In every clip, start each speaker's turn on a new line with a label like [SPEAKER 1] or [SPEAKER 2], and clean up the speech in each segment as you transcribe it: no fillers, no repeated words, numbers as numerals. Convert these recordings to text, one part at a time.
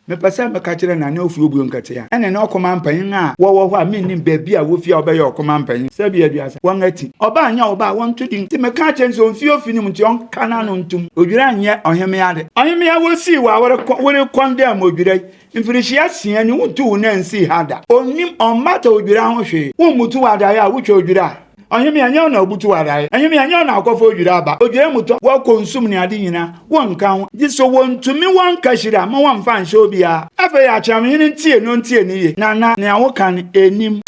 [SPEAKER 1] Mepɛ sɛ meka kyerɛ Nana Ofuobuo Nketea ne ne ɔkoma mpanyin a wɔwɔ hɔ a mennim baabi a wofi a wɔbɛyɛ ɔkoma mpanyin sɛbi aduasa wɔn ati. Ɔba anyɛ ɔba a wɔnto din nti meka akyerɛ no sɛ ɔmfi ofi no mu nti ɔnka n'ano ntom. Odwira nyɛ ɔhemmea de. Ɔhemmea wosii wo a worekɔ worekɔndɛm odwira yi mfirihyia sia ni wontuu wo nan nsii ha da. Onnim ɔmmata odwira ho hwee. Wommutu w'adaeɛ a wotwa odwira a. Ɔhemmea, ɛnyɛ wo na wobutu w'adae. Ɔhemmea, ɛnyɛ wo na wokɔfa odwira aba. Odwira mu tɔ, wɔkɔ nsum ne ade nyinaa, wonka ho. Gye sɛ wɔntumi wɔnka hyira ma wɔmfa nhyɛ obiara. Afei Akyeamehene ntie na ɔntie no yie. Nana, nea woka no, ɛnnim.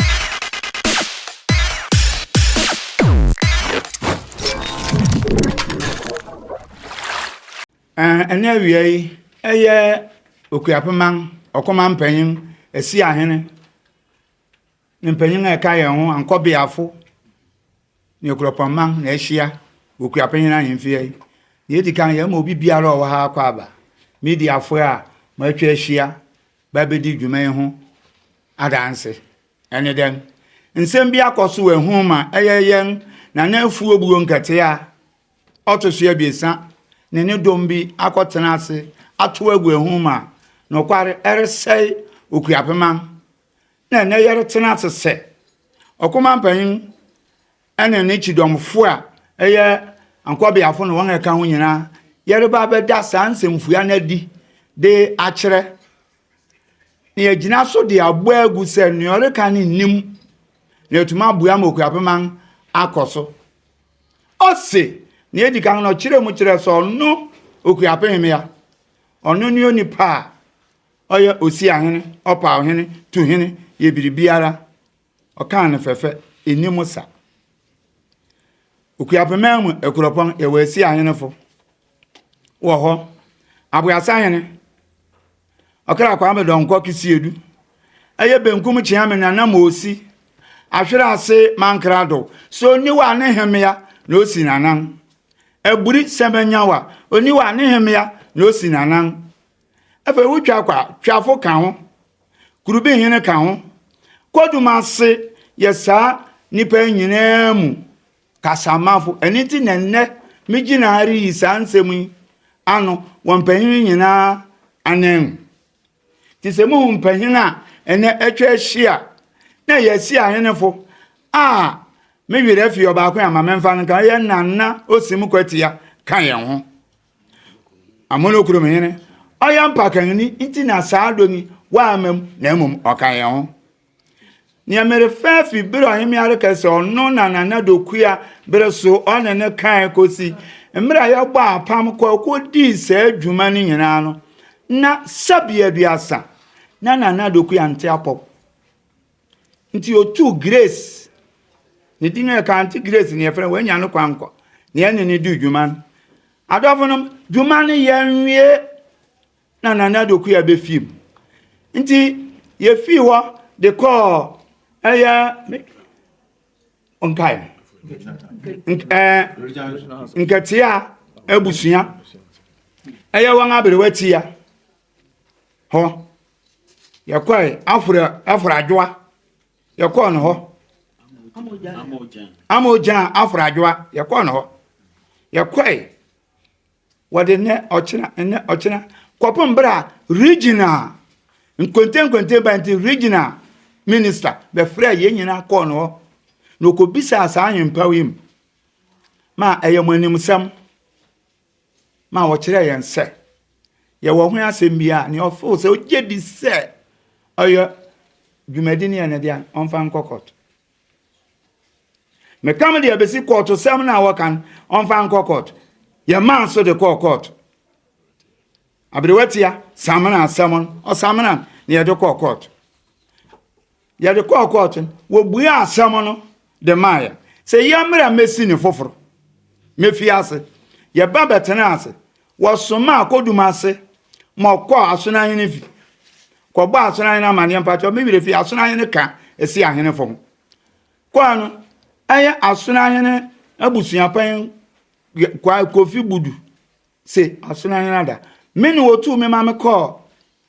[SPEAKER 1] Ɛnnɛ awia yi, ɛyɛ Okuapeman Ɔkoman Panyin, Asiahene. Ne mpanyin a ɛka yɛn ho, ankɔbeafo ne Akuropɔnman na ahyia wɔ Kuapanyin Ahemfie yi. Nea edi kan, yɛma obi biara a ɔwɔ ha akɔ aba. Mediafo a moatwa ahyia ba abedi dwuma yi ho adanse. Ɛne dɛn? Nsɛm bi akɔ so wɔ ehu ma ɛyɛ yɛn Nana Afuobuo Nkɛtea a ɔto so abiɛsa ne ne dɔm bi akɔtena ase ato agu ehu ma nokware ɛresɛe Okuapeman na ɛnnɛ yɛretena ase sɛ ɔkoma mpanyin ne ne kyidɔmfo a ɛyɛ ankɔbeafo ne wɔn a ɛka ho nyinaa yɛreba abɛda saa nsɛmfua no adi de akyerɛ na yɛgyina so de abɔ agu sɛ nea ɔreka no nnim na yɛtumi aboa ma Okuapeman akɔ so. Ɔse nea edi kan no ɔkyerɛ mu kyerɛ sɛ ɔno Okuapemea ɔno ne onipa a Ɔyɛ osiahene, ɔpawhene, tuhene, yɛ biribiara. Ɔkaa no fɛfɛ, ɛnni mo sa. Okuapeman mu Akuropɔn, yɛwɔ asiahenefo wɔ hɔ. Aboasahene, Ɔkra Kwame Dɔnkɔ Kisiedu, ɛyɛ benkum kyeame Nana Moosi, Ahwere ase Mankrado, sɛ oniwa ne hemmea na osi n'anan. Aburi Sɛmɛnyawa, oniwa ne hemmea na osi n'anan. Afei wotwa kɔ a, Twafo ka ho, Kurubihene ka ho, Kodum ase yɛ saa nnipa yi nyinaa mu kasamafo. Ɛno nti na nnɛ megyina ha reyi saa nsɛm yi ano wɔ mpanyin nyinaa ananmu. Nti sɛ muhu mpanyin a ɛnɛ atwa ahyia na yɛasi ahenefo a me werɛ afi ɔbaako a ma memfa no nka ɛyɛ Nana Osim Kwatia ka yɛn ho. Amono kurom hene, ɔyɛ mpakanni nti na saa dɔ yi wamma mu na mmom ɔka yɛn ho. Nea merefa afi bere a ɔhemmea reka sɛ ɔno na Nana Dokua bere so ɔne no kae kosi mmerɛ a yɛbɔ apam kɔ kɔdii saa dwuma no nyinaa no, na sɛbe 30 na Nana Dokua nte apɔw. Nti otuu Grace, ne din no yɛ Kante Grace ne yɛfrɛ no, wanya no kwan kɔ na yɛne no di dwuma no. Adɔfo nom, dwuma no yɛnwie na Nana Dokuya bɛfie mu. Nti yɛfii hɔ de kɔɔ ɛyɛ nkae nkatia abusua ɛyɛ wɔn aberewa tia hɔ. Yɛkɔe aforo aforo adwoa. Yɛkɔɔ no hɔ. Amogyan aforo adwoa. Yɛkɔɔ no hɔ. Yɛkɔe. Wɔde nnɛ ɔkyena nnɛ ɔkyena kɔpem berɛ a regional nkontenkonten ba nti regional minister bɛfrɛɛ yɛn nyinaa kɔɔ no hɔ na ɔkɔbisaa saa ahempa yi mu ma ɛyɛ mo animsɛm ma wɔkyerɛɛ yɛn sɛ yɛwɔ ho asɛm bi a nea ɔfeel sɛ ogye di sɛ ɔyɛ dwumadi no yɛ ne dea ɔmfa nkɔ kɔɔto. Meka me deɛ bɛsi kɔɔto sɛm no a wɔka no ɔmfa nkɔ kɔɔto. Yɛmaa so de kɔɔ kɔɔto. Aberewatia samena asɛm no ɔsamena na yɛde kɔɔ kɔɔto. Yɛde kɔɔ kɔɔto no, wɔbuaa asɛm no de maa yɛn sɛ yɛmmra mmɛsi ne foforo. Mefi ase, yɛba bɛtenaa ase. Wɔsomaa Kodum ase ma ɔkɔɔ Asonoahene fi kɔbɔɔ Asonoahene amanneɛ. Mpakyɛw, me werɛ fi Asonoahene ka ɛsi ahenefo ho. Kɔɔ no, ɛyɛ Asonoahene abusuapan Kofi Budu se Asonoahene ada. Me ne wɔtuu me ma mekɔɔ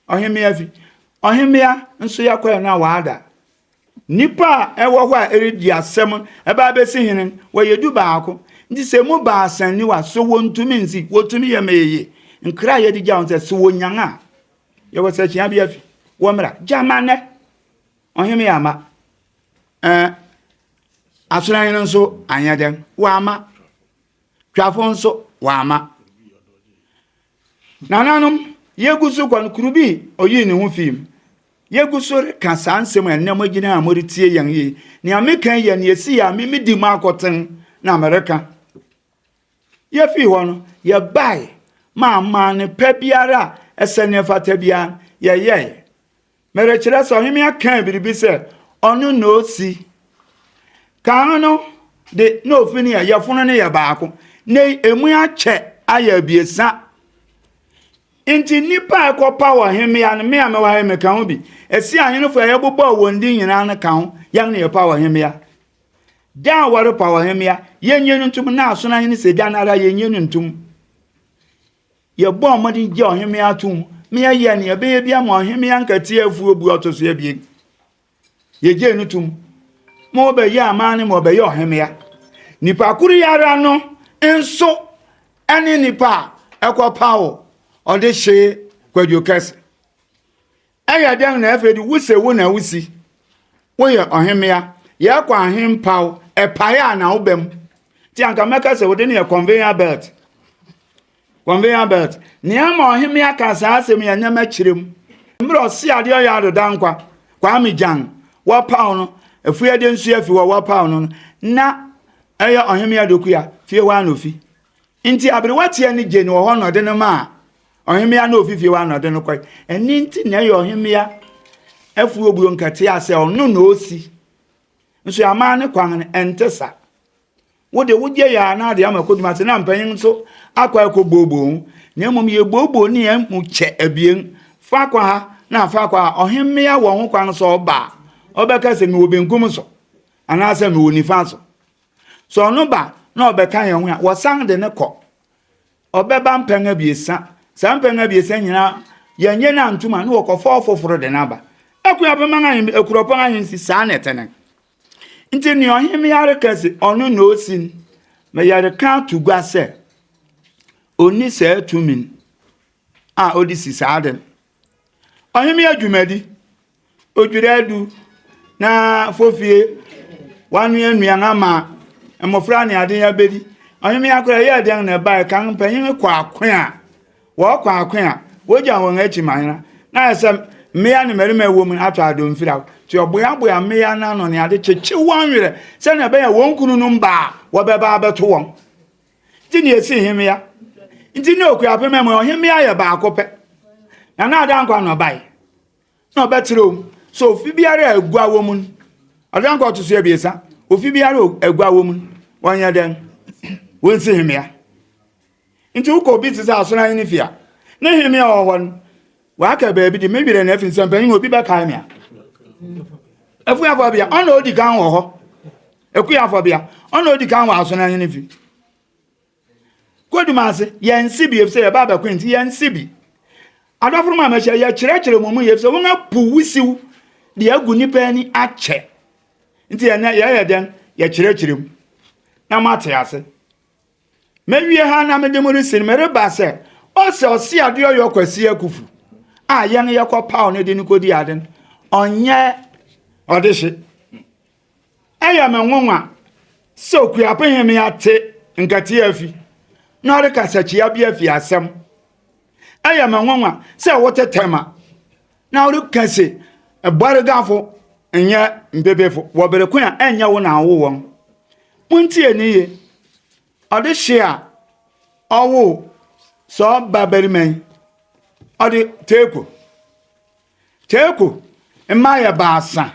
[SPEAKER 1] Ɔhemmea fi. Ɔhemmea nso yɛkɔɛ no a waada. Nnipa a ɛwɔ hɔ a ɛredi asɛm ɛba abɛsi hene no, wɔyɛ 11. Nti sɛ mu baasa nni hɔ a, so wɔntumi nsi? Wɔtumi yɛ ma eye. Nkra a yɛde gya wɔn sɛ, sɛ wɔnyan a, Yɛwɔ sɛkyea bi afi. Wɔmmra. Gyama nnɛ. Ɔhemmea amma. Ɛɛ, asoran no nso anyɛ dɛn? Wɔamma. Twafo nso wɔamma. Nananom, yegu so kɔ no, kuru bi oyii ne ho fii mu. Yegu so reka saa nsɛm a ɛnnɛ moagyina a moretie yɛn yi. Nea meka yi yɛ nea esii a me midi mu akɔten na mereka. Yefii hɔ no, yɛbae ma amanne pa biara a ɛsɛ ne ɛfata biara yɛyɛe. Merekyerɛ sɛ ɔhemmea kaa biribi sɛ ɔno na osi. Kan no de, na ofi no yɛ yɛfono no yɛ baako. Na emu akyɛ ayɛ abiɛsa. Nti nnipa a ɛkɔpaw ɔhemmea no, me a mewɔ ha yi meka ho bi. Esi ahenefo a yɛbobɔɔ wɔn din nyinaa no ka ho, yɛn na yɛpaw ɔhemmea. Da a wɔrepaw ɔhemmea, yennye no ntom, na asono ahene sɛ da no ara yennye no ntom. Yɛbɔɔ mmɔden gyee ɔhemmea toom ma yɛyɛɛ nea ɛbɛyɛ biara ma ɔhemmea nkatia afuo bu ɔto so abien. Yɛgyee no tom ma ɔbɛyɛɛ aman no ma ɔbɛyɛ ɔhemmea. Nipa koro yi ara no nso ne nipa a ɛkɔpaw ɔde hyee Kwadwo Kɛse. Ɛyɛ dɛn na afei de wuse wo na wusi? Woyɛ ɔhemmea. Yɛkɔ ahempaw, ɛpae a na woba mu. Nti anka mɛka sɛ wode no yɛ conveyor belt. Conveyor belt. Nea ama ɔhemmea ka saa asɛm yi ɛnyɛ mɛkyerɛ mu. Mmerɛ ɔse adeɛ ɔyɛ adoda nkwa, Kwame Gyan, wɔpaw no, Afuade nso afi hɔ wɔpaw no no, na ɛyɛ ɔhemmea Dokua fie hɔ ara na ofi. Nti aberewa tia ne gye no wɔ hɔ na ɔde no maa ɔhemmea na ofi fie hɔ ara na ɔde no kɔe. Ɛno nti na ɛyɛ ɔhemmea afuo buo nkɛtee a sɛ ɔno na ɔsi. Nso aman ne kwan no ɛnte sa. Wo de wogye yɛ a na ade ama kɔdum ase na mpanyin nso akɔ akɔ booboo ho. Na mmom yɛbooboo ne yɛn mu kyɛ abien. Fa kɔ ha na fa kɔ ha. Ɔhemmea wɔ ho kwan sɛ ɔba a ɔbɛka sɛ mewɔ benkum so anaasɛ mewɔ nifa so. Sɛ ɔno ba na ɔbɛka yɛn ho a, wɔsan de no kɔ. Ɔbɛba mpɛn abiɛsa. Saa mpɛn abiɛsa nyinaa, yɛnyɛ no antom a, na wɔkɔfa ɔfoforo de no aba. Akuapem ahen, Akuropɔn ahensi, saa na ɛte no. Nti nea ɔhemmea reka se ɔno na osi no, ma yɛreka ato gua sɛ, onni saa tumi no a ɔde si saa ade no. Ɔhemmea dwumadi, odwira adu na fofie wanoa nnuan ama mmɔfra ne ade abɛdi. Ɔhemmea koraa ɛyɛɛ dɛn na ɛbae kan mpanyin kɔ ako a wɔkɔ ako a wogya wɔn akyi ma hena na ayɛ sɛ mmea ne mmarima ɛwɔ mu no atɔ adomfiri nti ɔboaboa mmea no ano ne ade kyekye wɔn werɛ sɛnea ɛbɛyɛ wɔn kununom ba a wɔbɛba abɛto wɔn. Nti na yɛsi hemmea. Nti ne Okuapem mu ɔhemmea yɛ baako pɛ. Na na Adankwa na ɔbae. Na ɔbɛkyerɛ mu sɛ ofi biara a agua wɔ mu no, Adankwa ɔto so abiɛsa, ofi biara a agua wɔ mu no, wɔnyɛ dɛn? Wɔnsi hemmea. Nti wokɔ obi te sɛ Asoran ne fie a, ne hemmea wɔ hɔ no, waka baabi de me werɛ na afi sɛ mpanyin obi bɛkae me a. Akuafo bea, ɔna odi kan wɔ hɔ. Akuafo bea, ɔna odi kan wɔ Asoran ne fi. Kodum ase, yɛnsi bi efisɛ yɛba abɛko nti yɛnsi bi. Adɔfo ma mɛhyɛ yɛkyerɛkyerɛ mu mu yɛ efisɛ wɔn apu wusiw de agu nipa ani akyɛ. Nti ɛnɛ yɛyɛ dɛn yɛkyerɛkyerɛ mu na moate ase. Mewie ha na mede mo resi no mereba sɛ ɔsɛ ɔse adeɛ ɔyɛ Kwasi Akufu a yɛn yɛkɔ paw no de no kɔdi ade no ɔnyɛ ɔdehye. Ɛyɛ me nwonwa sɛ Okuapehemea te nkate afi na ɔreka sɛkyea bi afi asɛm. Ɛyɛ me nwonwa sɛ wote Tema na woreka se Bɔregafo nyɛ mpepefo wɔ bere ko a ɛnyɛ wo na awo wɔn. Muntie ne ye. Ɔde hye a ɔwoo sɛ ɔba barima yi, ɔde Teeko. Teeko mma yɛ baasa.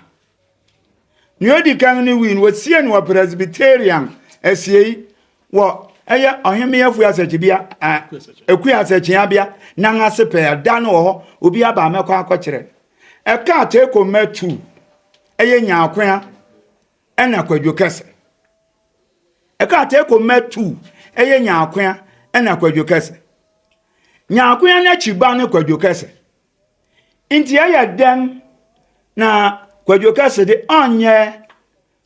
[SPEAKER 1] Nea odi kan no wui no, wɔsiee no wɔ Presbyterian asiei wɔ ɛyɛ Ɔhemmea Afua Asɛkyibea, Akua Asɛkyeabea nan ase pɛɛ. Da no wɔ hɔ, obi aba a mɛkɔ akɔkyerɛ. Ɛkaa Teeko mma tu, ɛyɛ Nyaakoa ɛna Kwadwo Kɛse. Ɛkaa Teeko mma tu, ɛyɛ Nyaakoa ɛna Kwadwo Kɛse. Nyaakoa n'akyi ba ne Kwadwo Kɛse. Nti ɛyɛ dɛn na Kwadwo Kɛse de ɔnyɛ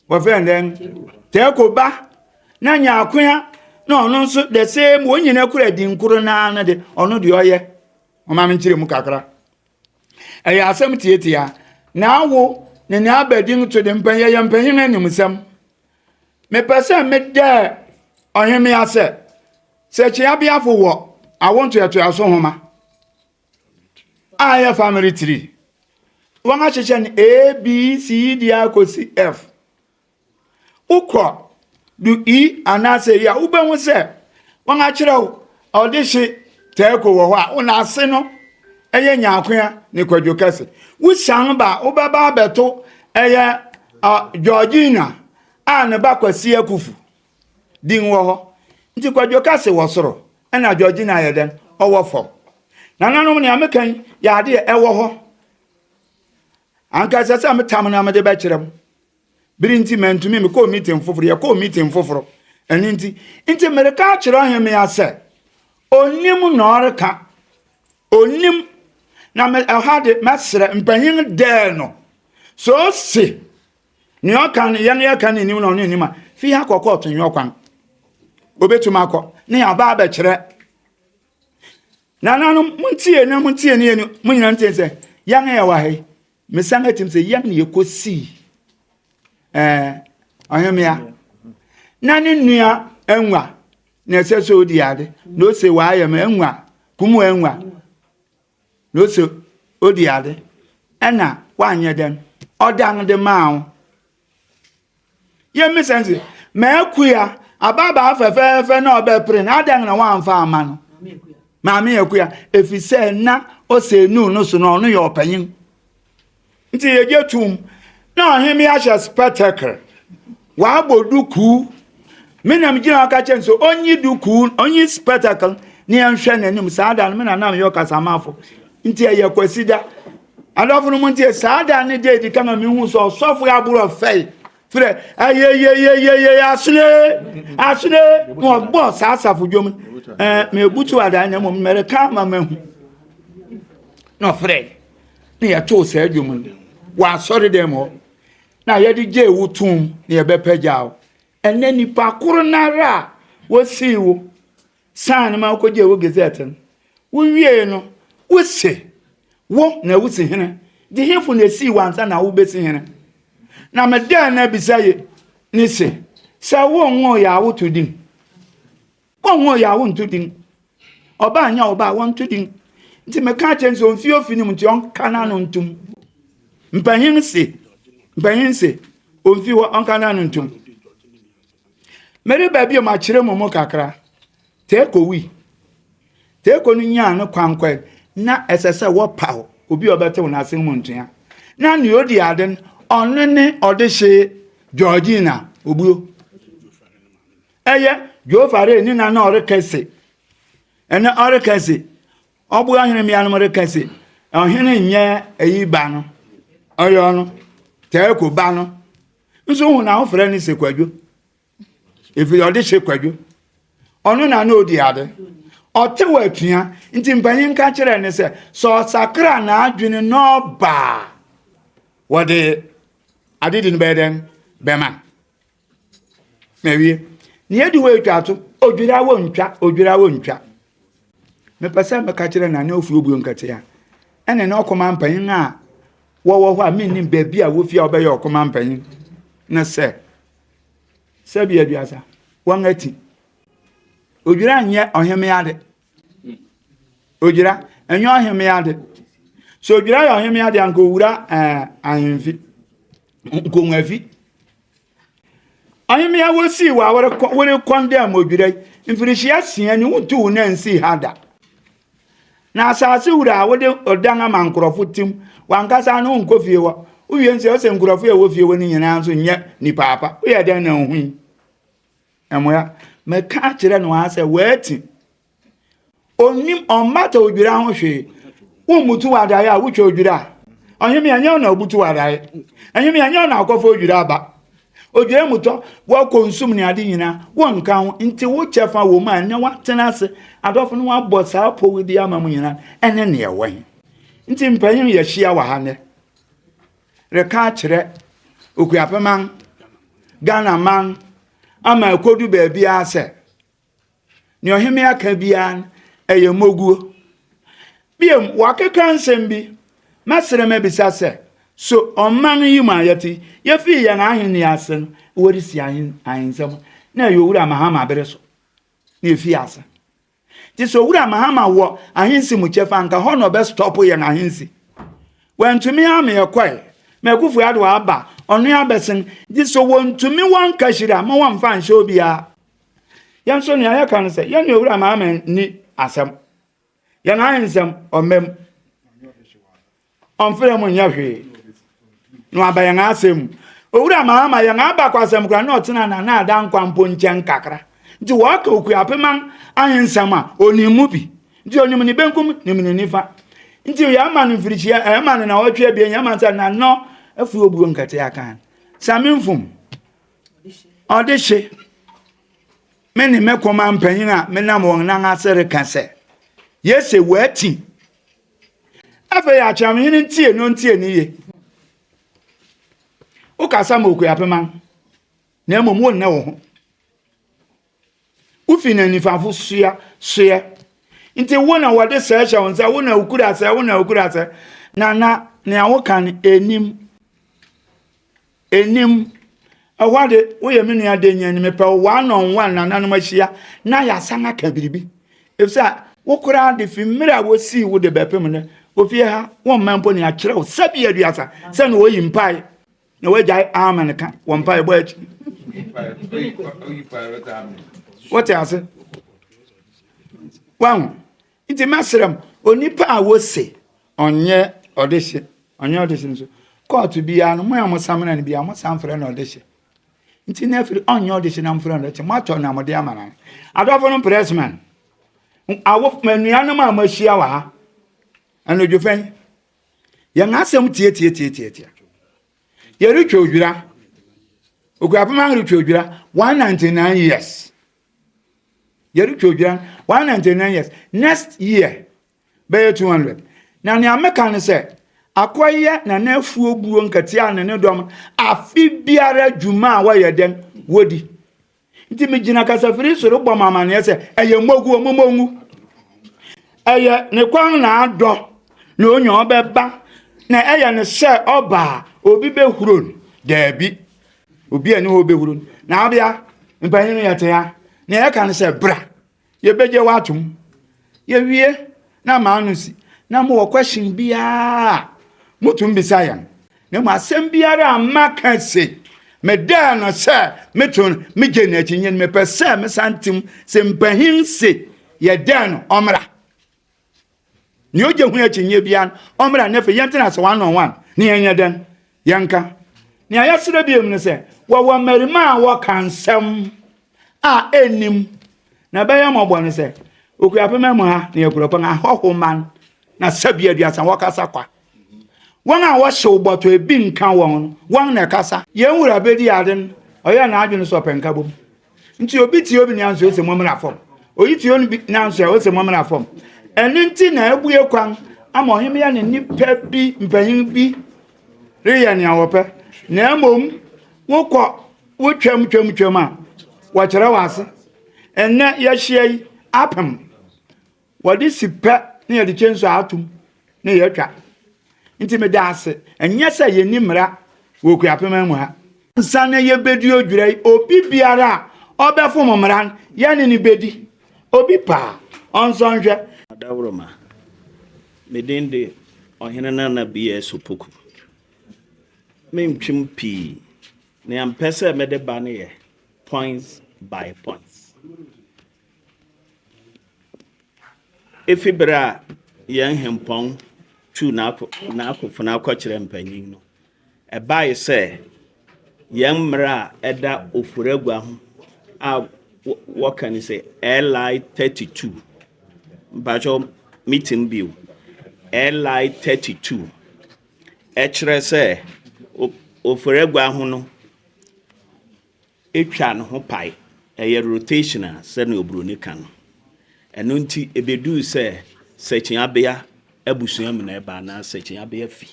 [SPEAKER 1] wɔfrɛ no dɛn Teeko ba na Nyaakoa na ɔno nso the same wɔn nyinaa kura din koro naa no de ɔno deɛ ɔyɛ ɔma me nkyerɛ mu kakra. Ɛyɛ asɛm tiatia. Na awo ne nea abɛdin to de mpɛn yɛyɛ mpanyin animsɛm. Mepɛ sɛ meda ɔhemmea sɛ sɛ kyeabeafo wɔ awo ntoatoaso nhoma a ɛyɛ family tree. Wɔahyehyɛ no A, B, C, D akɔsi F. Wokɔ do E anaasɛ E a, wobɛhu sɛ wɔakyerɛw ɔdehye tɛɛko wɔ hɔ a wo n'ase no ɛyɛ Nyaakoa ne Kwadwo Kɛse. Wosian ba a, wobɛba abɛto ɛyɛ Georgina a ne ba Kwasi Akufu din wɔ hɔ. Nti Kwadwo Kɛse wɔ soro ɛna Georgina yɛ dɛn? Ɔwɔ fam. Nananom nea meka yi yɛ adeɛ ɛwɔ hɔ. Anka ɛsɛ sɛ metam na mede bɛkyerɛ mo. Bere nti mantumi, mekɔɔ meeting foforo, yɛkɔɔ meeting foforo. Ɛno nti, nti mereka akyerɛ ɔhemmea sɛ, onim na ɔreka. Onim. Na me, ɛha de, mɛsrɛ mpanyin dɛɛ no. So ose, nea ɔka no, yɛn yɛka no nim na ɔno nim a, fi ha kɔ kɔɔto nyɛ ɔkwan. Obetumi akɔ, ne yɛaba abɛkyerɛ. Nananom, montie na montie ne yɛn, mo nyinaa ntie sɛ, yɛn a yɛwɔ ha yi, Mesan atim sɛ yɛn na yɛkɔsii ɛɛ ɔhemmea na ne nua anwa na ɛsɛ sɛ ɔdi ade na ɔse waayɛ me anwa kumu anwa na ɔse ɔdi ade ɛna wanyɛ dɛn ɔdan de maa wo. Yɛmmisa nse, M'akua, ababaa fɛfɛɛfɛ na ɔbɛpere no, adɛn na woamfa amma no? Maame Akua, efisɛ na ɔsɛ nu no so na ɔno yɛ ɔpanyin. Nti yɛgye tom na ɔhemmea hyɛ spectacle, wabɔ dukuu. Me na megyina hɔ ka kyerɛ no sɛ ɔnyi dukuu, ɔnyi spectacle ne yɛnhwɛ n'anim. Saa da no me na na meyɛ ɔkasamafo. Nti ɛyɛ Kwasida. Adɔfo no montie, saa da ne da edi kan a mehu sɛ ɔsɔfo aborɔ fɛe frɛ ayeyeyeyeye asene asene na ɔbɔ saa asafo dwom ɛɛ mebutu adan na mmom mɛreka ama mahu na ɔfrɛ na yɛtoo saa dwom no wɔ asɔre dɛm hɔ na yɛde gyee wo tom na yɛbɛpagya wo ɛnɛ nipa koro no ara a wosii wo San no ma wokogyee wo gazette no. Wowiei no, wose wo na wusi hene. De hefo na esii wo ansa na wobesi hene? Na medaa no abisa ye ne se, sɛ wonwoo yɛ a woto din? Wonwoo yɛ a wonto din. Ɔbaa nyɛ ɔbaa wɔnto din. Nti meka kyerɛ no sɛ omfi ofi no mu nti ɔnka n'ano ntom. Mpanyin se, mpanyin se, omfi hɔ ɔnka n'ano ntom. Mereba bio makyerɛ mo mu kakra. Teeko wui. Teeko no nyaa ne kwan kɔe. Na ɛsɛ sɛ wɔpaw obi a ɔbɛtew n'asen mu ntua. Na nea odi ade no, ɔno ne ɔdehye Georgina Obuo. Ɛyɛ Joe Farrell ne na na ɔreka se, ɛnɛ ɔreka se, ɔboa ɔhene mmea no reka se, ɔhene nyɛ eyi ba no, ɔyɛ ɔno, Teeko ba no. Nso hu na wofrɛ no sɛ Kwadwo. Ɛfiri ɔde hyɛ Kwadwo. Ɔno na na ɔdi ade. Ɔte wɔ atua nti mpanyin ka kyerɛ ne sɛ sɛ ɔsakra n'adwene na ɔba a wɔde adedi no bɛyɛ dɛn bɛma. Na wie. Nea edi hɔ etwa to, odwira wɔ ntwa, odwira wɔ ntwa. Mepɛ sɛ meka kyerɛ Nana Ofuobuo Nketea ɛne ne ɔkoma mpanyin a wɔwɔ hɔ a mennim baabi a wofi a wɔbɛyɛ ɔkoma mpanyin no sɛ, sɛbi aduasa, wɔn ati. Odwira nyɛ ɔhemmea de. Odwira ɛnyɛ ɔhemmea de. So odwira yɛ ɔhemmea de anka owura ɛɛ eh, ahemfi, nkongwafi. Ɔhemmea wosii wɔ a worekɔndɛm odwira yi, mfirihyia sia ni wontu wo nan nsii ha da. Na asase wura a wode ɔdan ama nkurɔfo tim, w'ankasa no wonkɔ fie hɔ. Wowie nso ɛsɛ nkurɔfo a ɛwɔ fie hɔ no nyinaa nso nyɛ nipa apa. Woyɛ dɛn na ohui? Ɛmoa. Mɛka akyerɛ no ara sɛ wɔati. Onim ɔmmata odwira ho hwee. Wommutu w'adaeɛ a wotwa odwira a. Ɔhemmea nyɛ wo na wobutu w'adaeɛ. Ɔhemmea nyɛ wo na akɔfa odwira aba. Odwira mu tɔ, wɔkɔ nsum ne ade nyinaa, wonka ho. Nti wo kyɛfa wɔ mu a ɛnɛ woatena ase, adɔfo no wɔabɔ saa pɔw di ama mu nyinaa, ɛne nea ɛwɔ he. Nti mpanyin yɛhyia wɔ ha nnɛ reka akyerɛ Okuapeman, Ghana man, ama ɛkɔdu baabiara sɛ Nea ɔhemmea ka biara no, ɛyɛ mmoguo. Biom, wakeka nsɛm bi. Mɛsrɛ mabisa sɛ, so ɔman yi mu a yɛte yi, yɛfii yɛn ahenni ase no, wɔresi ahen ahensɛm na ɛyɛ Owura Mahama bere so na yɛfii ase. Nti sɛ Owura Mahama wɔ ahensi mu kyɛfa anka hɔ na ɔbɛ stop yɛn ahensi. Wantumi ama yɛkɔe. Ma Akufo Addo aba, ɔno abɛsen. Nti sɛ wɔntumi wɔn kahyire a, ma wɔmfa nhyɛ obiara. Yɛn nso nea yɛka no sɛ, yɛne Owura Mahama nni asɛm. Yɛn ahensɛm ɔmma mu. Ɔmfrɛ mu nyɛ hwee. Na waba yɛn asɛm mu. Owura Mahama yɛn abakwasɛm koraa na ɔtena Nana Adankwa mpo nkyɛn kakra. Nti wɔka Okuapeman ahensɛm a, onim mu bi. Nti onim ne benkum, nim ne nifa. Nti yɛama no mfirihyia, yɛama no nawɔtwe abien, yɛama no sɛ Nana afuo obuo nkɛtɛ akan. Same mfom. Ɔde hye. Me ne me kɔma mpanyin a menam wɔn nan ase reka sɛ, Yese wati. Afei Akyeamehene ntie no ntie ne ye. Wokasa ma Okuapema na mmom wonnɛ wo ho. Wofi na nifafo sua soɛ. Nti wo na wɔde sɛɛ hyɛ wo nsa, wo na wokura sɛ, wo na wokura sɛ. Na na nea woka no enim. Enim. Ɛhɔ de, woyɛ me nua denyen, mepɛ wo one on one nananom ahyia na yɛasan aka biribi. Efisɛ wo koraa de fi mmere a wosii wo de bɛpem nnɛ, ofie ha, womma mpo nea kyerɛ wo sɛbi 30 sɛ na oyi mpae na wagyae amen ka wɔ mpaebɔ akyi. Wote ase? Wahu? Nti mɛsrɛ mo, onipa a wose ɔnyɛ ɔdehye, ɔnyɛ ɔdehye nso, kɔɔto biara no, mo a mosamena no biara, mosan frɛ no ɔdehye. Nti na afiri ɔnyɛ ɔdehye na mofrɛ no ɔdehye, moatɔ na mode ama no. Adɔfo no pressman, awo anuanom a moahyia wɔ ha, anadwo fɛn, yɛn asɛm tiatiatiatiatia. Yɛretwa odwira, Okuapema retwa odwira 199 years. Yɛretwa odwira 199 years. Next year bɛyɛ 200. Na nea meka ne sɛ, akɔyɛ Nana Afuo buo nkatia ne ne dɔm afe biara dwuma a wɔyɛ dɛn wɔdi. Nti megyina kasafiri so rebɔ mo amanneɛ sɛ ɛyɛ mmoguo mommɔ ngu. Ɛyɛ ne kwan na adɔ na onya ɔbɛba na ɛyɛ no sɛ ɔba a obi bɛhuro no. Daabi. Obi a ne hɔ bɛhuro no. Na abea mpanyin no yɛte ha. Nea yɛka no sɛ bra Yɛbɛgye wo atom. Yɛwie na maa no si na mowɔ question biara a motum bisa yɛn. Na mmom asɛm biara a maka se medaa no sɛ meto no megye no akyinnye no mepɛ sɛ mesan tim sɛ mpahin se yɛdaa no ɔmmra. Nea ogye ho akyinnye biara no, ɔmmra na afei yɛntena ase one on one na yɛnyɛ dɛn? Yɛnka. Nea yɛsrɛ biom ne sɛ, wɔwɔ mmarima a wɔka nsɛm a ɛnnim na ɛbɛyɛ mmɔbɔ ne sɛ, Okuapema mu ha na yɛkura kwan ahɔho man na sɛbi 30 wɔkasa kwa. Wɔn a wɔhyew bɔtɔ ebi nka wɔn no, wɔn na ɛkasa. Yɛn wura bedi ade no, ɔyɛɛ n'adwene sɛ ɔpɛ nkabom. Nti obi tie obi nanso ose mommra fam. Oyi tie obi nanso ose mommra fam. Ɛno nti na abue kwan ama ɔhemmea ne nnipa bi mpanyin bi reyɛ nea wɔpɛ. Na mmom wokɔ wotwam twam twam a wɔkyerɛ wɔ ase. Ɛnnɛ yɛahyia yi apem. Wɔde si pɛ na yɛde chainsaw atom na yɛatwa. Nti meda ase. Ɛnyɛ sɛ yɛnni mmara wɔ Okuapema mu ha. Ansa na yɛbɛdi odwira yi, obi biara a ɔbɛfom mmara no, yɛne no bɛdi. Obi pɛ a, ɔnsɔ nhwɛ.
[SPEAKER 2] Adaworoma, Me din de Ɔhene Nana BS Opoku. Mentwem pii. Nea mpɛ sɛ mede ba no yɛ points by points. Efi bere a yɛn hempɔn tuu n'akofena kɔkyerɛɛ mpanyin no, ɛbae sɛ yɛn mmara a ɛda Ofori-Agua ho a wɔka no sɛ LI 32, mpakyɛw meeting bio, LI 32, ɛkyerɛ sɛ Ofori-Agua ho no Etwa ne ho pae, ɛyɛ rotational sɛnea oburoni ka no. Ɛno nti ebeduu sɛ Sɛkyiabea abusua mu na ɛba anaa Sɛkyiabea fi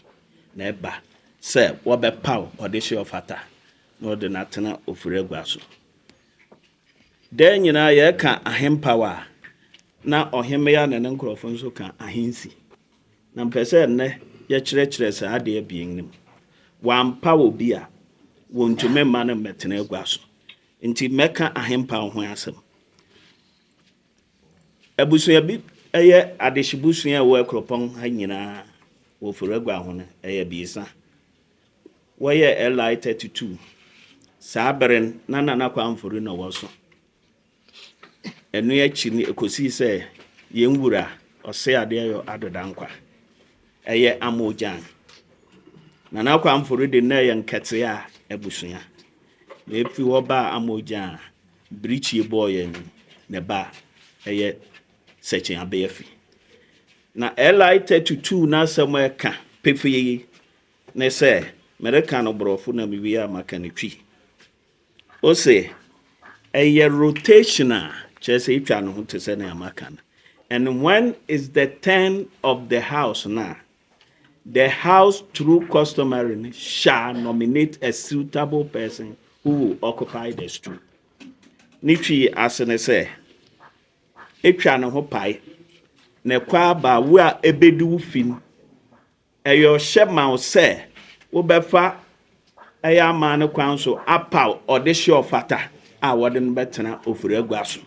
[SPEAKER 2] na ɛba sɛ wɔbɛpaw ɔdehye ɔfata na wɔde no atena ofiri agua so. Daa nyinaa yɛka ahempaw a, na ɔhemmea ne ne nkurɔfo nso ka ahensi. Na mepɛ sɛ nnɛ. yɛkyerɛkyerɛ saa adeɛ abien no mu. Wɔampaw obi a, wɔntumi mma no mmɛtena agua so. Nti mɛka ahempaw ho asɛm. Abusua bi ɛyɛ adehyebusua a ɛwɔ Akuropɔn ha nyinaa wɔ Foragua ho no, ɛyɛ abiɛsa. Wɔyɛ LI 32. Saa bere no, na Nana Kwamfori na ɔwɔ so. Ɛno akyi no, ɛkɔsii sɛ yɛn wura Ɔseadeɛyɔ Addo Dankwa ɛyɛ Amogyan. Nana Kwamfori de na ɛyɛ Nkɛtea abusua. Na ɛfiri hɔ baa Amogyan a birikyie bɔɔ yɛn ne ba ɛyɛ Sɛkyin Abeafi. Na LI 32 n'asɛm a ɛka pefee ne sɛ, mereka no borɔfo na mewie a maka no Twi. Ose ɛyɛ rotation a kyerɛ sɛ etwa ne ho te sɛ nea maka no. And when is the turn of the house now? The house through customary shall nominate a suitable person who will occupy the stool. Ne Twi ase ne sɛ etwa ne ho pae na ɛkɔ aba wo a ebedi wo fi no, ɛyɛ ɔhyɛ ma wo sɛ wobɛfa ɛyɛ aman no kwan so apaw ɔde hyɛ ɔfata a wɔde no bɛtena ofiri agua so.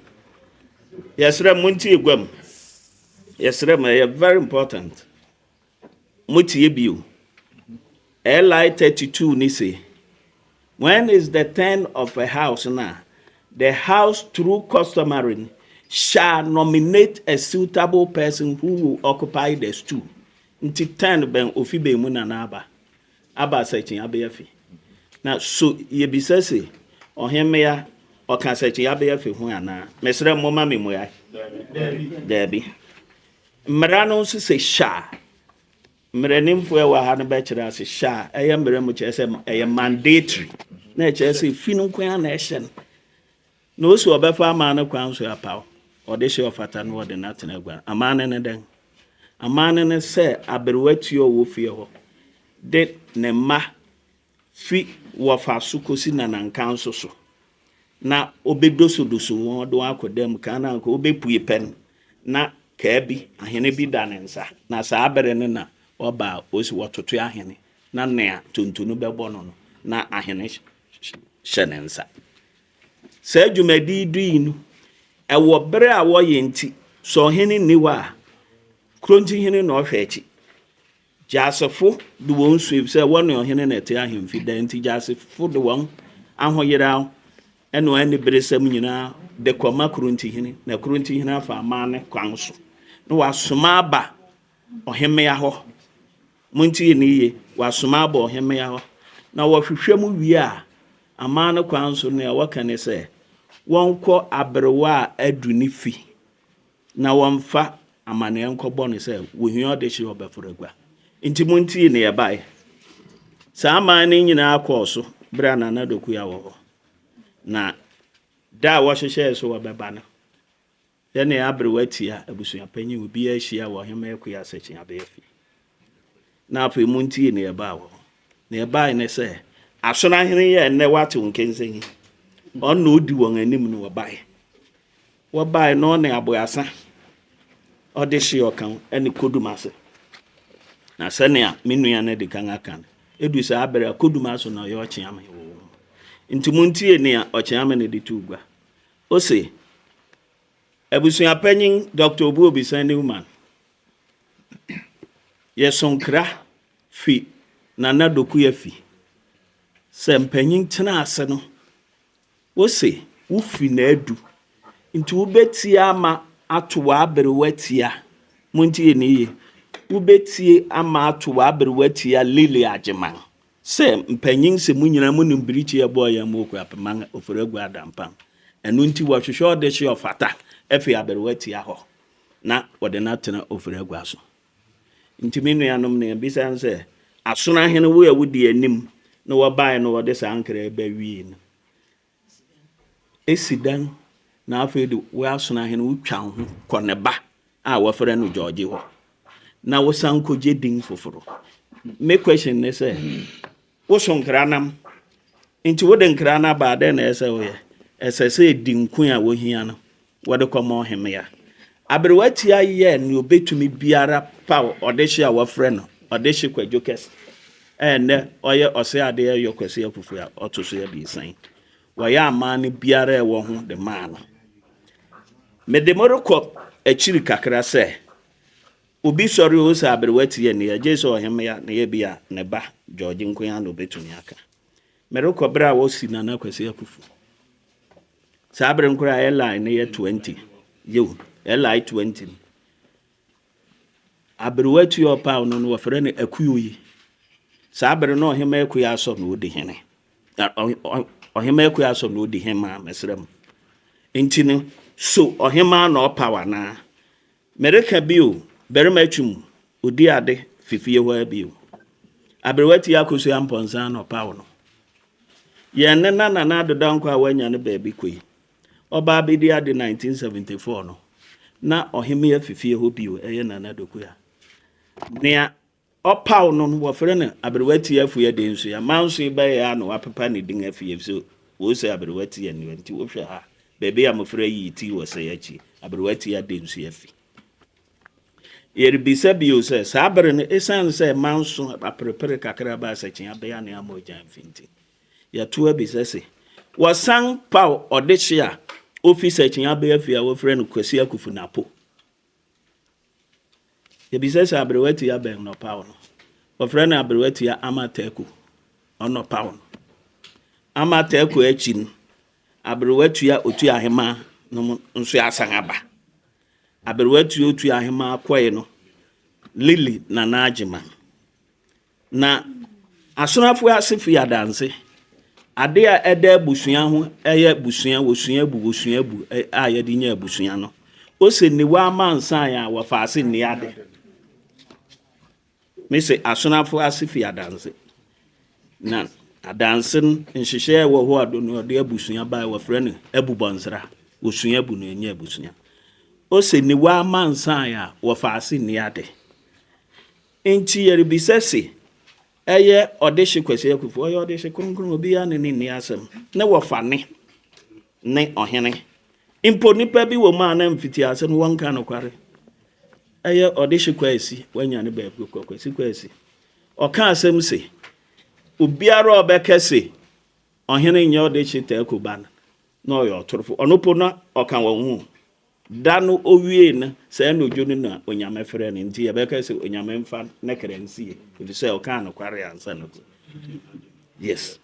[SPEAKER 2] Yɛsrɛ mo ntie gua mu. Yɛsrɛ mo, ɛyɛ very important. Motie bio. LI 32 ni se, when is the turn of a house now, the house through customary shall nominate a suitable person who will occupy the stool. Nti turn bɛn ofi bɛn mu na n'aba aba Sɛkyin abɛyɛ fi na so yɛbisa se ɔhemmea ɔka Sɛkyin abɛyɛ fi ho anaa? Mesrɛ mmɔma me mmua. Daabi. Mmara no nso sɛ shall. Mmaranimfoɔ a ɛwɔ ha no bɛkyerɛ ase. Shall ɛyɛ mmara mu kyerɛ sɛ ɛyɛ mandatory na ɛkyerɛ sɛ fi no nko ara na ɛhyɛ no na osi ɔbɛfa aman no kwan so apaw ɔde hyɛ ɔfata no wɔde no atena agua. Aman no ne dɛn? Aman no ne sɛ aberewa tua ɔwɔ fie hɔ de ne mma fi wɔfa so kɔsi nananka nso so na ɔbɛdosodoso wɔn de wɔn akɔ dam kan na nka ɔbɛpue pɛ no na kaa bi ahene bi da ne nsa na saa abere no na ɔba a osi wɔtoto ahene na nea tonto no bɛbɔ no no na ahene hyɛ ne nsa. Saa dwumadi du yi no ɛwɔ bere a wɔyɛ nti sɛ ɔhene nni hɔ a, kurontihene na ɔhwɛ akyi. Gyasefo de wɔn su sɛ wɔne ɔhene na ɛte ahemfi dan nti gyasefo de wɔn ahoyera ɛna wɔn aniberesɛm nyinaa de kɔma kurontihene na kurontihene afa aman ne kwan so na wasoma aba ɔhemmea hɔ. Montie ne yie. Wasoma aba ɔhemmea hɔ na wɔhwehwɛ mu wie a, aman no kwan so nea wɔka ne sɛ wɔnkɔ aberewa a adu ne fi na wɔmfa amanneɛ nkɔbɔ no sɛ wohia ɔde hye ɔbɛforo agua. Nti montie ne yɛbae. Saa aman no nyinaa kɔɔ so berɛ a Nana Dokua wɔ hɔ na da a wɔhyehyɛɛ so wɔbɛba no, yɛne aberewa tia abusuapanyin obiara ahyia wɔ ɔhema Akua Sɛkyin abɛyɛ fi. Na afei montie ne yɛbaa wɔ hɔ. Na yɛbae ne sɛ Asonoahene yɛ nnɛ wate wo nkɛnsɛn yi, ɔno na ɔdi wɔn anim no. Wɔbae wɔbae na ɔne Aboasa ɔde hye ɔka ho ɛne Kodum ase. Na sɛnea me nua no de kan aka no, ɛdu saa abere a Kodum ase na ɔyɛ ɔkyeame wɔ wɔn mu. Nti montie nea ɔkyeame no de to gua. Ose abusuapanyin Dr. Obu Obisa Newman, yɛsonkra fi Nana Dokuya fi sɛ mpanyin tena ase no, wose wofi n'adu nti wobɛtie ama ato w'aberewa tia. Montie ne yie. Wobɛtie ama ato w'aberewa tia Lily Agyeman sɛ mpanyin sɛ mu nyinaa mu nim birikyi ɛbɔɔ yɛn mu Okuapeman Ofori Agu Adampan. Ɛno nti wɔhwehwɛ ɔde hye ɔfata afi aberewa tia hɔ na wɔde no atena Ofori Agua so. Nti me nuanom, nea bisa no sɛ asono ahene wo a wodi anim na wɔbaeɛ no, wɔde saa nkra bɛwie no esi dan na afei de wo asono ahene wotwa wo ho kɔ ne ba a wɔfrɛ no George hɔ na wosan kɔgye din foforɔ. Me question ne sɛ woso nkra nam nti wode nkra no aba, dɛn na ɛsɛ woyɛ? Ɛsɛ sɛ ɛdi nko a wohia no wɔde kɔma ɔhemmea. Aberewa tia yɛ nea obɛtumi biara pa ɔde hye a wɔfrɛ no. Ɔdehye Kwadwo Kɛse a ɛnnɛ ɔyɛ Ɔseadeɛ Yɔ Kwasi Akuffo a ɔto so abiɛsa yi. Wɔyɛ amanne biara a ɛwɔ ho de maa no. Mede mo rekɔ akyiri kakra sɛ obi sɔre o sɛ aberewa tie nea gye sɛ ɔhemmea na yɛ bi a ne ba George nko ara na obetumi aka. Merekɔ bere a wɔsi Nana Kwasi Akuffo. Saa bere no koraa LI no yɛ 20. Yiw, LI 20 no. Aberewa tua ɔpaw no no wɔfrɛ no Akuo yi. Saa bere no ɔhemmaa Akua Asɔ na odi hene. Ɔhemmaa Akua Asɔ na odi hemmaa, mesrɛ mo. Nti no, so ɔhemmaa na ɔpaw anaa? Mereka bio, barima atwum, odi ade fi fie hɔ ara bio. Aberewa tia Akosua Mpɔnsa na ɔpaw no. Yɛn ne na Nana Addo Dankwa a wanya no baabi kɔ yi, Ɔbaa bɛdi ade 1974 no, na ɔhemmea fi fie hɔ bio, ɛyɛ Nana Dokua. Nea ɔpaw no no, wɔfrɛ no Aberewa Tia Afua Densoya. Manso yi bɛyɛ a na wapepa ne din afi efisɛ wɔsɛ Aberewa Tia nni hɔ. Nti wohwɛ ha, baabi a mmofra yii ti wɔ sɛe akyi, Aberewa Tia Densoya fi. Yɛrebisa bio sɛ, saa bere no, esiane sɛ manso aperepere kakra baa Sɛkyen Abea ne Amoagyan fi nti, Yɛto abisa se, wɔsan paw ɔdehye a ofi Sɛkyen Abea fie a wɔfrɛ no Kwasi Akufu Napo. Yɛbisa sɛ aberewa tia bɛn na ɔpaw no? Wɔfrɛ no aberewa tia Ama Teku. Ɔno ɔpaw no. Ama Teku akyi no, aberewa tua Otu Ahemaa no nso asan aba. Aberewa tua Otu Ahemaa kɔe no, Lily Nana Agyeman. Na asonafo ase fi adanse. Ade a ɛda abusua ho yɛ abusua, wɔsua abu, wɔsua abu a yɛde nya abusua no. Ose niwa amansan a wɔfa ase nni ade. Mese asonafo ase fi adanse. Na adanse no nhyehyɛe wɔ hɔ a do no ɔde abusua bae wɔfrɛ no abubɔnsra. Wɔsua abu no ɛnyɛ abusua. Ose niwa amansan a wɔfa ase nni ade. Enti yɛrebisa se, ɛyɛ Ɔdehye Kwasi Akuffo? Ɔyɛ Ɔdehye Kronkron, obiara ne no nni asɛm. Ne wɔfa ne ne ɔhene. Mpo nnipa bi wɔ mu a na mfitiase no wɔnka nokware. Ɛyɛ Ɔdehye Kwasi, wanya ne baabi kɔ, Kwasi Kwasi. Ɔka asɛm se, obiara a ɔbɛka se ɔhene nyɛ Ɔdehye Taako ba no, na ɔyɛ ɔtorofo. Ɔno po na ɔka wɔn ho. Da no owiee no, saa anodwo no na Onyame frɛɛ no, nti yɛbɛka sɛ Onyame mfa ne kra nsie, efisɛ ɔkaa nokware ansa na owu. Yes.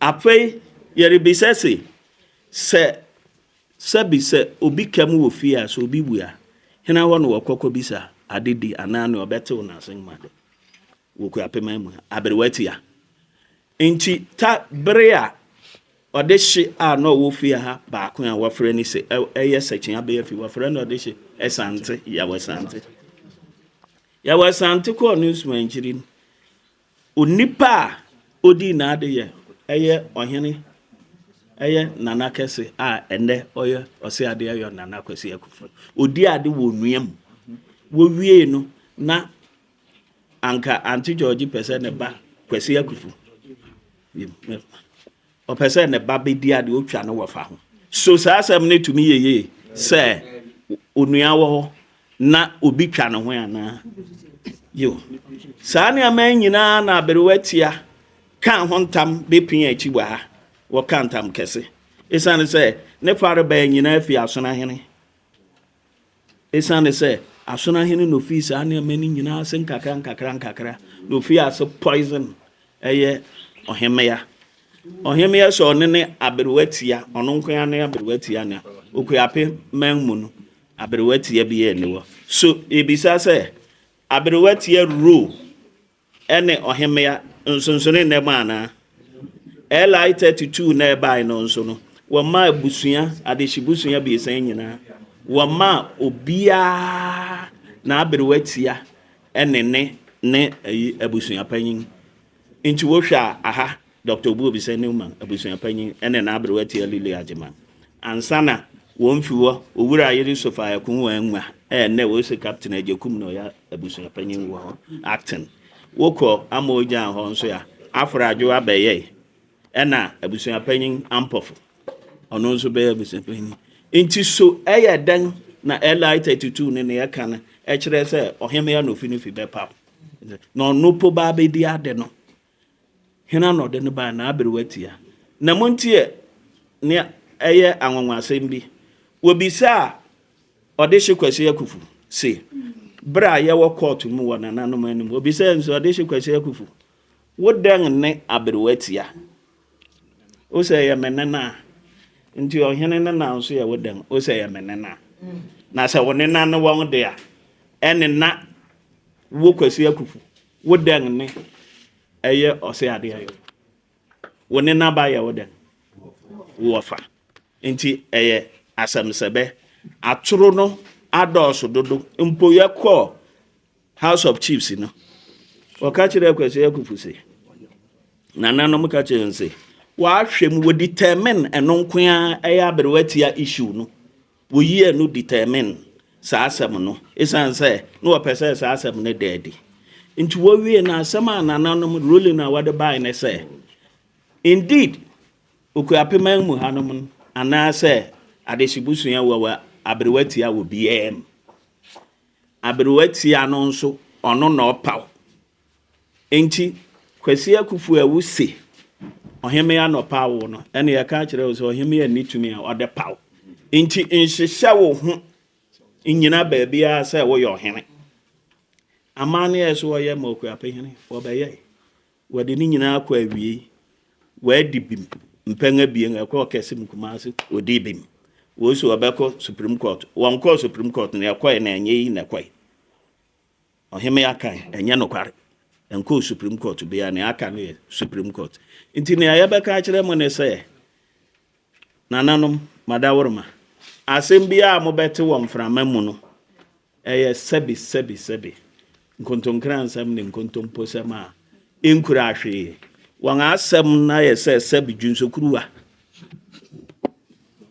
[SPEAKER 2] Afei yɛrebisa se, sɛ sɛbi sɛ obi ka mu wɔ fie a, sɛ obi wu a, hena hɔ na wɔkɔ kɔbisa ade di anaa nea ɔbɛtew n'asen mu ade wɔ Kuapema mu a? Aberewa tia. Enti ta bere a ɔde hye a na ɔwɔ fie ha baako a wɔfrɛ no sɛ ɛyɛ sɛkyen abɛyɛ fi wɔfrɛ no ɔde hye ɛsante yaw ɛsante yaw ɛsante kɔɔ ne nsumankyiri no onipa a odi n'ade yɛ ɛyɛ ɔhene ɛyɛ nana kɛse a ɛnɛ ɔyɛ ɔse ade ɛyɛ nana kwasi akufo odi ade wɔ nua mu wɔwie no na Anka Auntie Georgie pɛ sɛ ne ba Kwasi Akufu ɔpɛ sɛ ne ba bɛdi adeɛ ɔtwa no wɔfa ho. So saa asɛm no tumi yɛ yie sɛ onua wɔ hɔ na obi twa ne ho anaa? Yo. Saa nneɛma yi nyinaa na aberewa tia ka ho ntam bɛpia akyi wɔ ha. Wɔka ntam kɛse. Esiane sɛ ne farebae nyinaa fi Asonahene. Esiane sɛ Asono ahene na ofii saa nneɛma no nyinaa ase nkakra nkakra nkakra na ofii ase poison ɛyɛ ɔhemmea. Ɔhemmea sɛ ɔne ne aberewa tia, ɔno nko ara ne aberewa tia na Okuape man mu no aberewa tia bi yɛ ni hɔ. So ebisa sɛ aberewa tia role Ɛne ɔhemmea nsonsonoe nna mu anaa? LI 32 na ɛbae no nso no, wɔmaa abusua, adehyebusua abiɛsa yi nyinaa, wɔmaa obiara n'aberewa tia ɛne ne ne ayi abusua panyin. Nti wohwɛ a aha Dr. Obu Obisa Newman, abusua panyin, ne n'aberewa tia Lily Agyeman. Ansa na wɔn fi hɔ, Owura Ayere Sofa Akunwa Ngwa, a ɛnnɛ wɔse Captain Agyekum na ɔyɛ abusua panyin wɔ hɔ, acting. Wokɔ Amoogyan hɔ nso a, Afra Adwo abɛyɛe, ɛna abusua panyin Ampɔfo, ɔno nso bɛyɛ abusua panyin. Nti so ɛyɛ dɛn na LI 32 ne nea ɛka no ɛkyerɛ sɛ ɔhemmea na ofi no fi bɛpaw? Na ɔno po ba abɛdi ade no, hena na ɔde no bae? N'aberewa tia. Na montie nea ɛyɛ anwanwasɛm bi. Wɔbisaa Ɔdehye Kwasi Akufu se, bere a yɛwɔ kɔɔto mu wɔ nananom anim, wɔbisaa no se, Ɔdehye Kwasi Akufu, wo dɛn ne aberewa tia? Wo sɛ ɛyɛ me nena a, nti ɔhene nena nso yɛ wo dɛn? Wo sɛ ɛyɛ me nena. Na sɛ wo nena ne wɔn de a, ɛne na wo Kwasi Akufu, wo dɛn ne ɛyɛ ɔsɛ adeɛ ayɛ? Wo nena ba yɛ wo dɛn? Wo wɔfa. Nti ɛyɛ asɛmsɛbɛ. Atoro no adɔɔso dodo. Mpo yɛkɔɔ House of Chiefs no, wɔka kyerɛɛ Kwasi Akufu se, nananom ka kyerɛ no se, wɔahwɛ mu, wɔ determine ɛno nko ara ɛyɛ aberewa tia issue no. Wɔyi ɛno determine saa asɛm no, ɛsiane sɛ na wɔpɛ sɛ saa asɛm no da adi. Nti wɔwie no, asɛm a nananom ruling a wɔde bae ne sɛ, indeed, Okuapeman mu hanom no, anaasɛ adehyebusua wɔ aberewa tia wɔ biara mu. Aberewa tia no nso, ɔno na ɔpaw. Enti, Kwasi Akuffo a wuse ɔhemmea na ɔpaw wo no, ɛne yɛka akyerɛ wo sɛ ɔhemmea nni tumi a ɔde paw. Enti nhyehyɛ wo ho nnyina baabiara sɛ woyɛ ɔhene. Amanneɛ a ɛso wɔyɛ ma Okuapehene, wɔbɛyɛe. Wɔde ne nyinaa kɔ awiei. Wadi bem mpɛn abien, ɛkɔɔ kɛse mu Kumasi, odii bem. Wose wɔbɛkɔ Supreme Court. Wɔnkɔɔ Supreme Court, nea ɛkɔe no ɛnyɛ eyi na ɛkɔe. Ɔhemmea kae, ɛnyɛ nokware. Ɛnkɔɔ Supreme Court biara, nea aka no yɛ Supreme Court. Nti nea yɛbɛka akyerɛ mo ne sɛ, nananom, madaworoma, asɛm biara a mobɛte wɔ mframa mu no, Ɛyɛ sɛbe, sɛbe, sɛbe, nkontonkransɛm ne nkontomposɛm a ɛnkura hwee. Wɔn asɛm no ayɛ sɛ sɛbe dwonsokuruwa.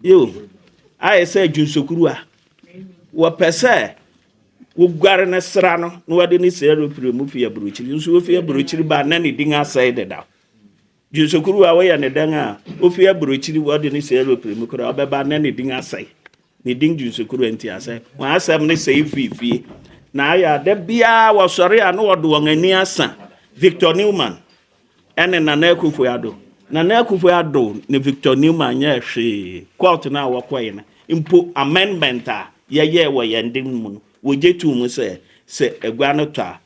[SPEAKER 2] Yo, ayɛ sɛ dwonsokuruwa. Wɔpɛ sɛ woguare no sra no na wɔde no si aeroplane mu fi aburokyiri. Nso wofi aburokyiri ba na ne din asɛe dedaw. Dwonsokuruwa woyɛ ne dɛn a ofi aburokyiri wɔde no si aeroplane mu koraa ɔbɛba na ne din asɛe. Ne din Dwonsokuru nti asɛ wɔn asɛm no sɛe firi fie. Na ayɛ a da biara wɔsɔre a na wɔde wɔn ani asa Victor Newman ɛne Nana Akufo Addo. Nana Akufo Addo ne Victor Newman nyɛɛ hwee. Court no a wɔkɔe no mpo amendment a yɛyɛɛ wɔ yɛn de mu no wɔgye too mu sɛ sɛ agua no tɔ a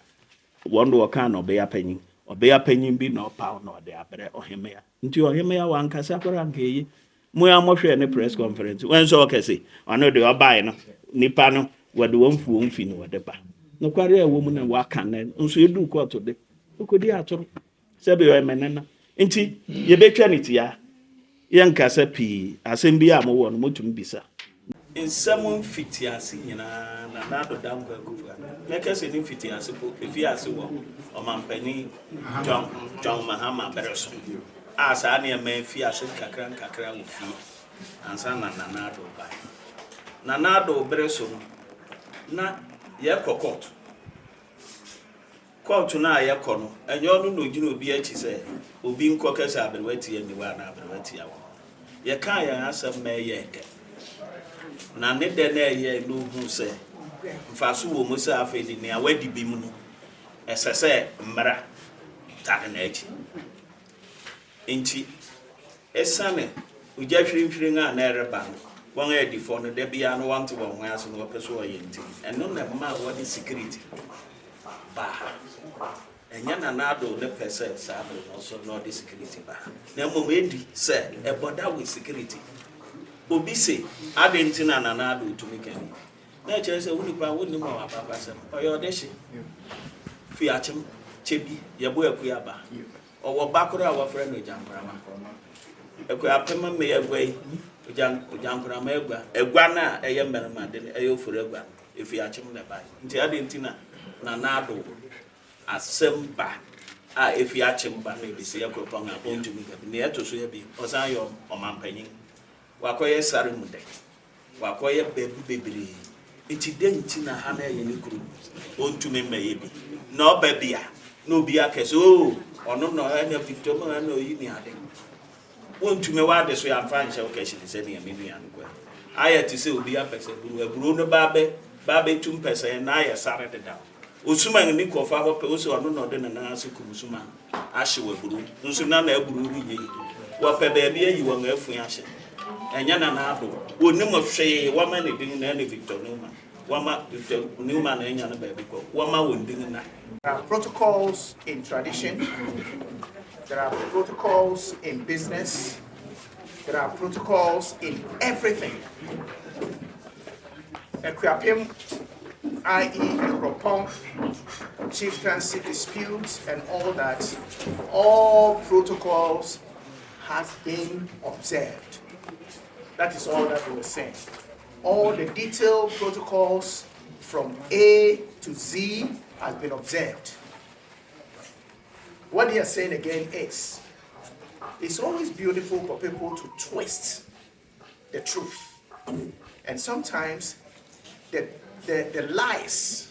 [SPEAKER 2] wɔn de wɔkaa no ɔbea panyin. Ɔbea panyin bi na ɔpaw na ɔde abrɛ ɔhemmea. Nti ɔhemmea wankasa koraa anka eye. Mo a mohwɛɛ ne press conference, wɔn nso ɔkɛse, ɔno deɛ ɔbae no, nipa no wɔde wɔn fi wɔn fi na wɔde ba. Nokware a ɛwɔ mu na waka no nso edu kɔɔto de, okodi atoro sɛbi ɔyɛ mɛnɛna. Nti yɛbɛtwa ne tia, yɛnkasa pii, asɛm bi a mowɔ no motumi bisa. Nsɛm mfitiase nyinaa Nana Addo Dankwa Akufo-Addo, mɛka sɛ ne mfitiase po, efii ase wɔ Ɔmanpanin John John Mahama bere so a saa nneɛma yi fii ase nkakrankakra wɔ fie ansa na Nana Addo bae. Nana Addo bere so no, na yɛkɔ kɔɔto. Kɔɔto no a yɛkɔ no, ɛnyɛ ɔno na ogyina obi akyi sɛ obi nkɔka sɛ aberewa tia nni hɔ anaa aberewa tia wɔ hɔ. Yɛkaa yɛn asɛm ma ɛyɛɛ dɛ. Na ne dɛ no a ɛyɛe no ohuu sɛ mfaso wɔ mu sɛ afei de nea wadi bem no, ɛsɛ sɛ mmara tare n'akyi. Enti, esiane ogya hwirenhwiren a na ɛreba no, wɔn a adi fɔ no, da biara no wɔnte wɔn ho ase na wɔpɛ sɛ wɔyɛ nti, ɛno na ɛmaa wɔde sikiriti baa ha. Ɛnyɛ Nana Addo ne pɛ sɛ saa bere no ɔsɔre na ɔde sikiriti ba ha, na mmom edi sɛ ɛbɔ da wɔ sikiriti. Obi se, adɛn nti na Nana Addo tumi ka bi? Na ɛkyerɛ sɛ wo nipa wonnim wɔn abakɔsɛm. Ɔyɛ ɔdehye. Fi akyem kyɛ bi, yɛbɔ Akuaba. Ɔwɔ ba koro a wɔfrɛ no Ogyankorama. Akuapem mmea agua yi, Ogyankorama agua, agua no a ɛyɛ mmarima de no, ɛyɛ ofori agua no, efi akyem na ɛbae. Nti adɛn nti na Nana Addo asɛm ba a efi akyem ba na ebesi Akuapɔn a ɔntumi nka bi? Nea ɛto so abien, ɔsan yɛ ɔmampanyin. Wakɔyɛ sare mu dɛ. Wakɔyɛ baabi bebree. Nti dɛn nti na ha na ɛyɛ ne kurom? Ɔntumi mmɛyɛ bi. Na ɔba bi a, na obi aka sɛ, oo, ɔno na ɛna Victor mu ɛna oyi ne ade. Wontumi w'ade so yɛamfa nhyɛ wo kɛhyene sɛnea me nua no kɔɛ. Ayɛ te sɛ obi apɛ sɛ aburo. Aburo no ba bɛ ba bɛtu mpɛsɛɛ na ayɛ sare dedaw. Osuman ni kɔfa hɔ pɛ, ose ɔno na ɔde ne nan ase kum suman ahyew aburow. Nso na n'aburow renyɛ yie. Wɔpɛ baabi ayi wɔn afun ahyɛ. Ɛnyɛ Nana Addo. Onim hwee. Wɔama ne din na ɛne Victor Newman. Wɔama Victor Newman anya no baabi kɔ. Wɔma wɔn din na.
[SPEAKER 3] There are protocols in tradition. There are protocols in business. There are protocols in everything. Akuapem, i.e. Akropong, chieftaincy disputes and all that, all protocols has been observed. That is all that we were saying. All the detailed protocols from A to Z has been observed. What they are saying again is, it's always beautiful for people to twist the truth. And sometimes the lies,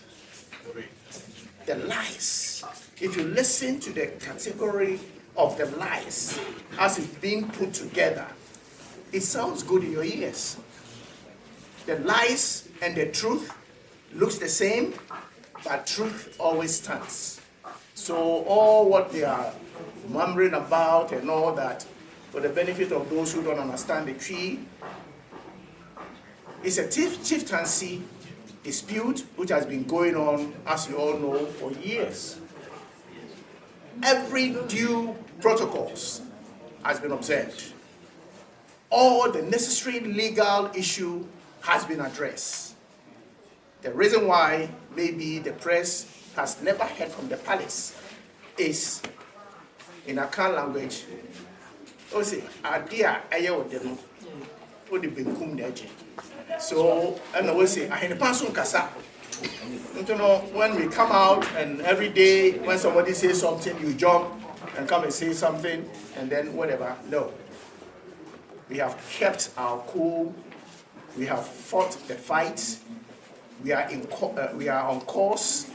[SPEAKER 3] if you listen to the category of the lies as it's being put together, it sounds good in your ears. The lies and the truth looks the same, but truth always stands. So all what they are murmuring about and all that, for the benefit of those who don't understand the Twi, it's a chieftaincy dispute which has been going on, as you all know, for years. Every due protocols has been observed. All the necessary legal issue has been addressed. The reason why maybe the press has never heard from the palace is, in Akan language, ose adeɛ a ɛyɛ wo de no wode benkum na agye so ɛna wɔsi ahenepa nso nkasa. Nti no, when we come out and every day when somebody says something, you jump and come and say something and then whatever. No, we have kept our cool. We have fought the fight. We are on course.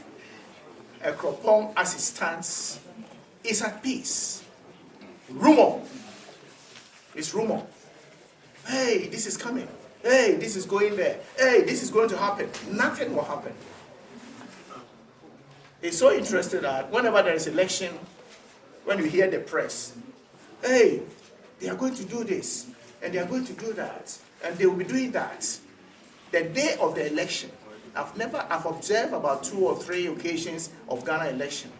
[SPEAKER 3] Akropong, as it stands, is at peace. Rumor is rumor. Hey, this is coming. Hey, this is going there. Hey, this is going to happen. Nothing will happen. It's so interesting that whenever there is election, when you hear the press, "Hey, they are going to do this, and they are going to do that, and they will be doing that." The day of the election, I've never, I've observed about two or three occasions of Ghana election.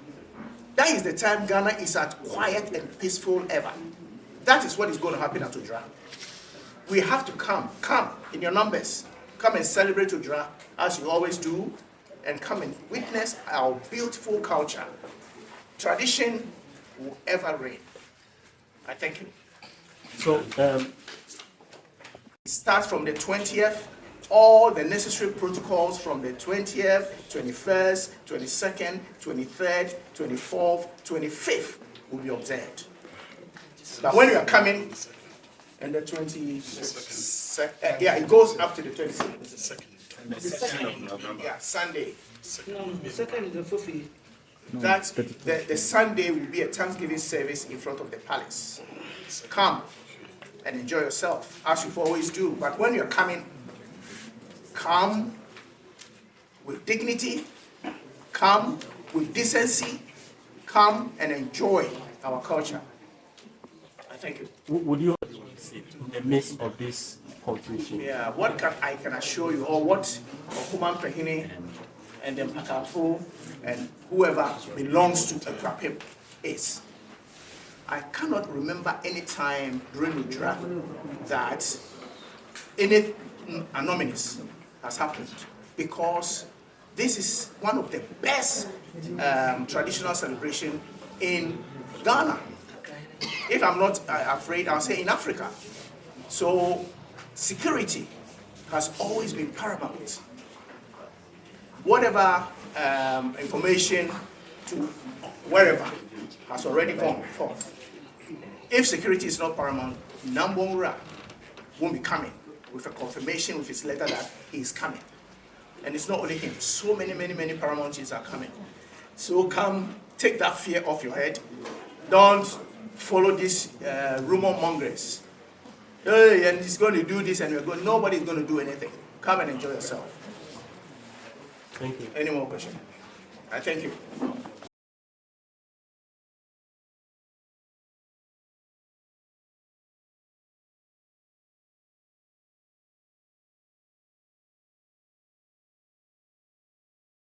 [SPEAKER 3] That is the time Ghana is at quiet and peaceful ever. That is what is going to happen at Odwira. We have to come in your numbers. Come and celebrate Odwira as you always do, and come and witness our beautiful culture. Tradition will ever reign. I thank you.
[SPEAKER 4] So,
[SPEAKER 3] It starts from the 20th, all the necessary protocols from the 20th, 21st, 22nd, 23rd, 24th, 25th will be observed. But when you are coming, and the 22nd, yeah, it goes up to the 26th. Yeah, Sunday.
[SPEAKER 5] No, the second is the fifth.
[SPEAKER 3] That's the Sunday will be a Thanksgiving service in front of the palace. Come and enjoy yourself as you always do. But when you're coming, come with dignity, come with decency, come and enjoy our culture. I thank you.
[SPEAKER 4] Would you in the midst of this confusion?
[SPEAKER 3] Yeah, what can I can assure you, or what Okumanpenyin and then Pakafo and whoever belongs to Akuapem is, I cannot remember any time during Odwira that any anomalies has happened, because this is one of the best traditional celebration in Ghana. If I'm not afraid, I'll say in Africa. So security has always been paramount. Whatever information to wherever has already gone forth. If security is not paramount, Nambongra won't be coming with a confirmation with his letter that he is coming. And it's not only him, so many, many, many paramount chiefs are coming. So come, take that fear off your head. Don't follow these rumor mongers. "Hey, and he's going to do this, and we're going." Nobody's going to do anything. Come and enjoy yourself.
[SPEAKER 4] Thank you.
[SPEAKER 3] Any more question? I thank you.